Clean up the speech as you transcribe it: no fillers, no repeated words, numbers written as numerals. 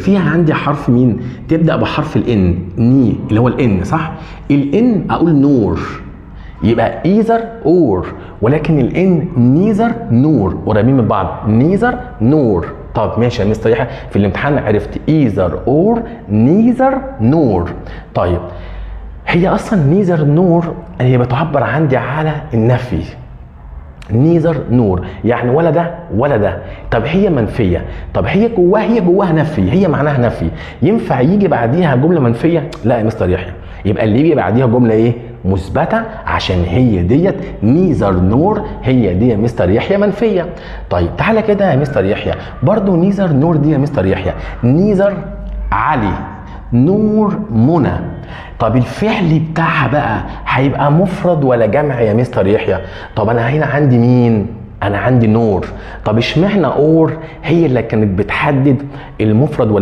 فيها عندي حرف مين؟ تبدا بحرف ال N، ني اللي هو ال N صح؟ ال N اقول nor، يبقى either or، ولكن ال N neither nor، قريبين من بعض، neither nor. طب ماشي يا مستر يحيى، في الامتحان عرفت either or neither nor. طيب هي اصلا neither nor هي بتعبر عندي على النفي، neither nor يعني ولا ده ولا ده. طب هي منفية، طب هي جواها، هي جواها نفي، هي معناها نفي، ينفع يجي بعديها جملة منفية؟ لا يا مستر يحيى، يبقى اللي يجي بعديها جملة ايه؟ مثبتة، عشان هي ديت neither nor، هي دي يا مستر يحيى منفية. طيب تعالى كده يا مستر يحيى، برضو neither nor دي يا مستر يحيى، neither علي nor منى. طب الفعل بتاعها بقى هيبقى مفرد ولا جمع يا مستر يحيى؟ طب انا هنا عندي مين؟ انا عندي nor. طب اشمعنى or هي اللي كانت بتحدد المفرد ولا